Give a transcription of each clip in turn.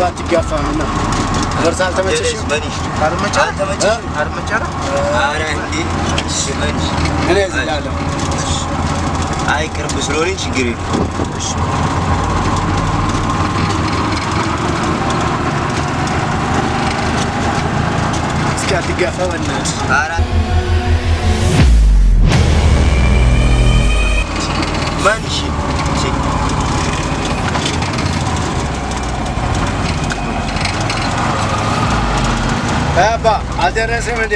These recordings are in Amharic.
አባ አትጋፋ። ምነው ቦርሳ አልተመቸሽም? አልተመቸሽም? ኧረ እንዴ መንሽ። እኔ እዚህ እላለሁ። አይ ቅርብ ስለሆነ ችግር የለም። እስኪ አትጋፋ በእናትህ። ኧረ መንሽ አባ አልደረስም እንዴ?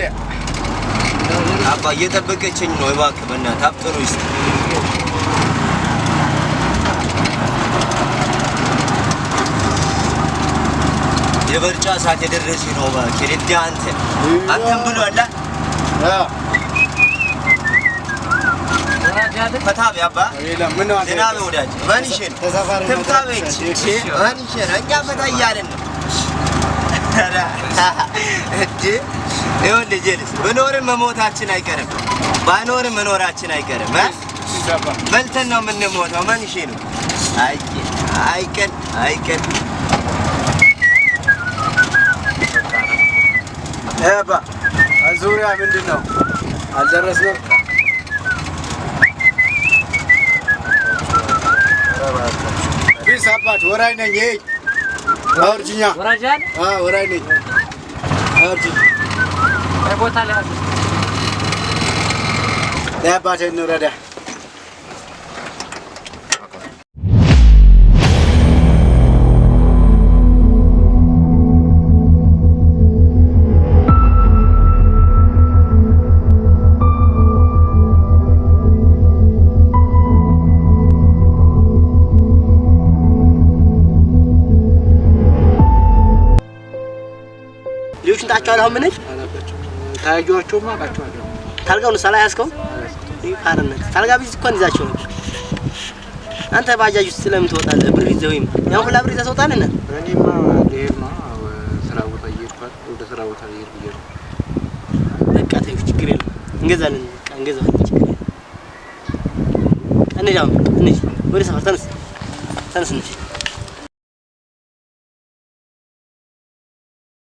አባ እየጠበቀችኝ ነው። እባክህ በእናትህ አፍጥኑ እስኪ። የበርጫ ሰዓት የደረሰ ነው። እባክህ እንደ አንተ አንተም ብሏል። ፈታ በይ አባ። ምነው አንተ ደህና በይ ወዳጅ። መንሼ ነው ተሳፋሪ ትምጣ በይ እንጂ። መንሼ ነው። እኛ ፈታ እያልን ነው። ኧረ እንዴ ይኸውልህ ጀልስ ብኖርም መሞታችን አይቀርም፣ ባኖርም መኖራችን አይቀርም። በልተን ነው የምንሞተው። መንሼ ነው። አይ አይቀን አይቀን። አባ ዙሪያ ምንድን ነው? አልደረስንም? ቢስ አባት ወራጅ ነኝ። ይሄ አውርጅኛ። ወራጅ አለ? አዎ ወራጅ ነኝ። አውርጅኝ። ቦታ ላይ ያዘ። አባቴ እንውረዳ። ልጆቹን ታቸዋለህ? አሁን ምን ታያዩዋቸውማ አውቃቸዋለሁ። ታልጋውን ሳላ ያዝከው? ይህ ፋርነት ታልጋ ቢዝ እኮ እንይዛቸው ነበር። አንተ ባጃጅ ውስጥ ለምን ትወጣለህ? ብር ይዘህ ወይም ያን ሁላ ብር ይዘህ ትወጣለህ? እና እኔማ ልሄድ ነው፣ ስራ ቦታ እየሄድኩ አይደል? ወደ ስራ ቦታ እየሄድኩ ብዬ ነው። በቃ ተይው፣ ችግር የለም እንገዛለን። በቃ እንገዛለን፣ ችግር የለም። በቃ እንሂድ አሁን፣ በቃ እንሂድ ወደ ሰፈር። ተነስ ተነስ፣ እንሂድ።